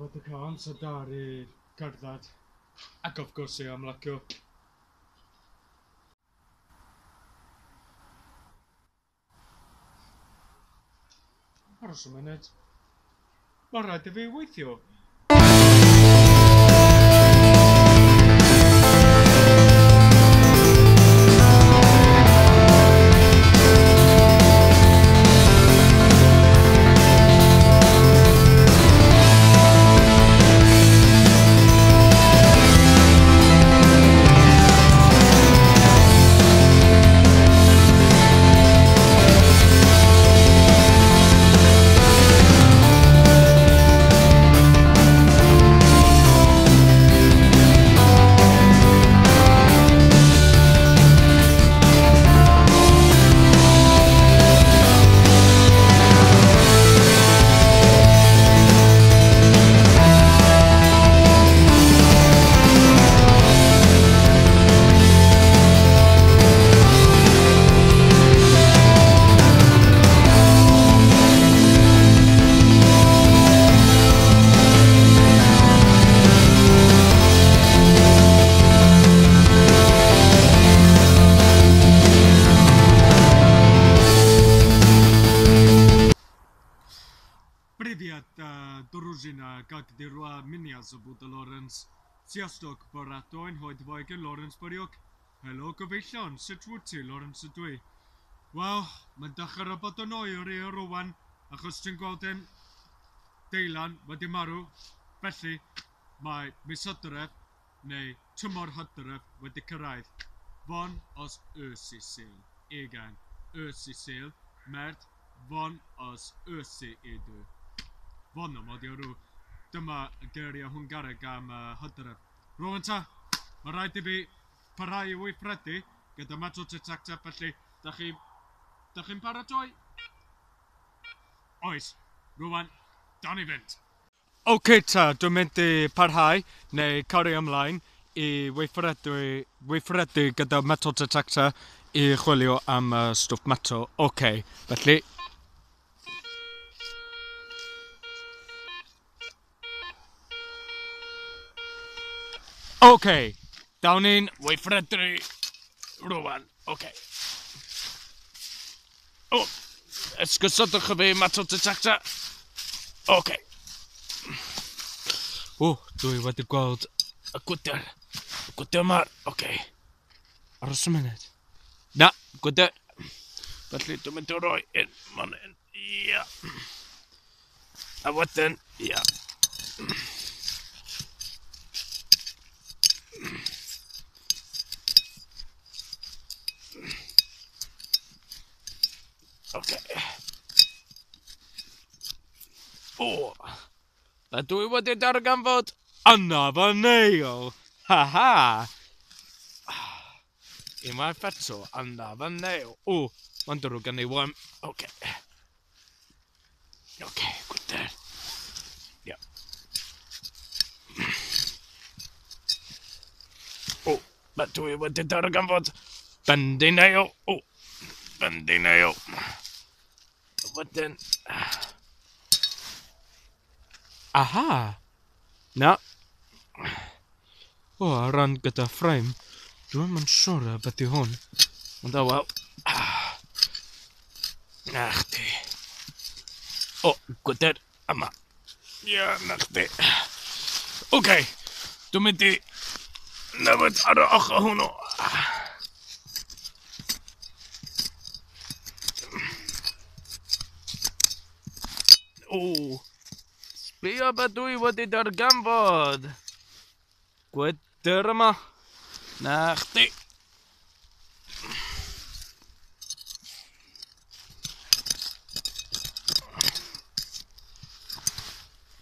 wedi cael amser da i cerdded ac of course i ymlacio. Aros y munud. Mae rhaid i fi weithio. Привет, дружина, как дела? Меня зовут Lawrence. Sziasztok, barátaim, hogy vagyok, Lawrence vagyok. Helo gyfeillion, sut wyt ti, Lawrence ydw i? Wel, mae'n dechrau bod yn oer i rwan, achos ti'n gweld ein deilan wedi marw. Felly, mae mis Hydref, neu tymor Hydref, wedi cyrraedd. Van az őszi szél. Igen, őszi szél, mert van az őszi idő. Van a magyarul. Dyma y geiriau Hwngareg am Hydref. Rwan ta, mae rhaid i fi parhau i weithredu gyda metal detector, felly da chi'n paratoi? Oes, rwan, da ni fynd. Oce ta, dwi'n mynd i parhau neu cario ymlaen i weithredu gyda metal detector i chwilio am stwff metal. Oce, felly... Oce, dawn ni'n weithredu rwan. Oce. O, esgusodwch y fi, metal detector. Oce. O, dwi wedi gweld y gwydr. Y gwydr yma. Oce. Aros y munud. Na, gwydr. Felly dwi'n mynd i roi un man hyn. Ia. A wedyn, ia. Oce. O, a dwi wedi darganfod another nail. Ha ha. Unwaith eto, another nail. O, mae'n drwg gen i wan. Oce. Oce, gwydr. Ia. O, ma dwi wedi darganfod bendy nail. O, bendy nail. Wedyn... Aha! Na. O, ar ran gyda frame. Dwi'm yn siŵr beth yw hwn. Ond o, wel. Na chdi. O, gwydr yma. Ia, na chdi. Oce, dwi'n mynd i newid ar y ochr hwnnw. O, sbio be dwi wedi darganfod. Gwydr yma. Na chdi.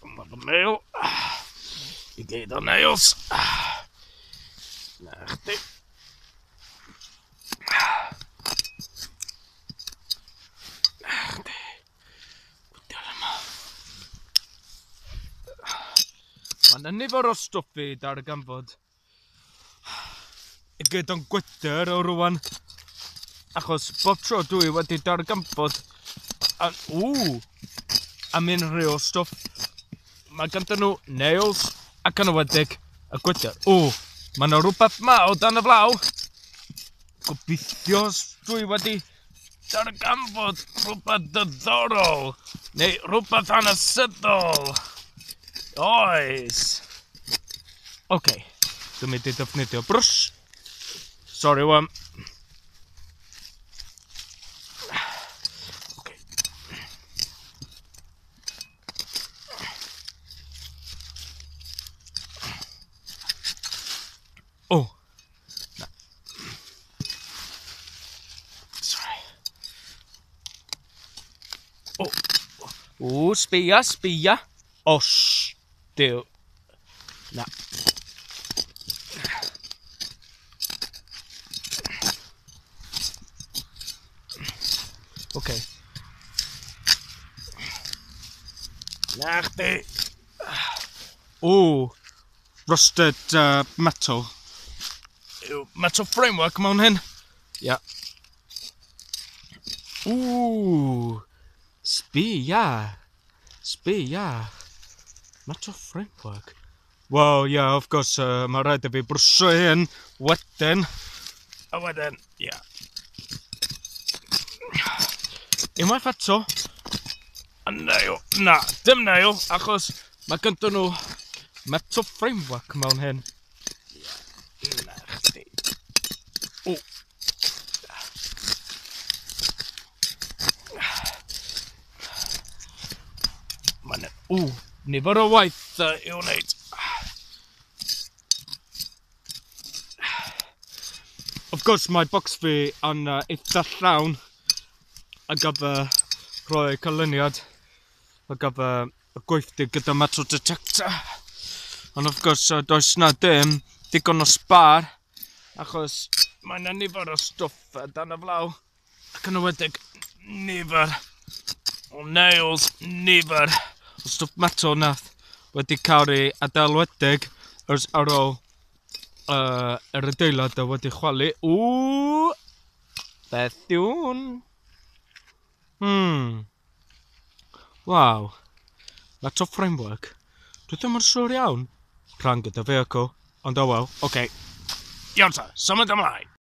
Dyma fy nail. I gyd o nails. Na chdi. Na chdi. Gwydr yma. Mae yna nifer o stwff i darganfod. I gyd o'n gwydr o rwan. Achos bob tro dwi wedi darganfod am unrhyw stwff. Mae ganddyn nhw nails ac yn enwedig y gwydr. O, mae yna rhywbeth ma o dan y flaw. Gobeithio dwi wedi darganfod rhywbeth diddorol neu rhywbeth hanesyddol. Oes. Oce, dwi'n mynd i defnyddio brwsh. Sorry, wan. Okay. Oh. Na. Sorry. Oh. O, sbia, sbia. O, Duw. Na. Okay. Na chdi. O, rusted metal. Yw metal framework mewn hyn. Ia. Ww, sbia. Sbia. Metal framework. Wel, ie, yeah, of course, mae rhaid i fi brwsio hyn wedyn. A wedyn, ie. Yeah. Unwaith eto, a nail. Na, dim nail, achos mae gyda nhw metal framework mewn hyn. Ie, na chdi. O. Mae'n... O, nifer o waith i'w wneud. Of course, mae box fi yn eitha llawn ar gyfer rhoi canlyniad ar gyfer y gweithdy gyda metal detector. Ond of course, does na dim digon o sbar achos mae yna nifer o stwff dan y flaw ac yn enwedig nifer o nails, nifer o stwff metal nath wedi cael ei adeiledig ers ar ôl yr adeilad a wedi chwalu. Ww! Beth yw hwn? Waw. Metal framework. Dwi ddim yn siŵr iawn. Rhan gyda vehicle. Ond oh well. Oce. Okay. Iawn ta, symud ymlaen.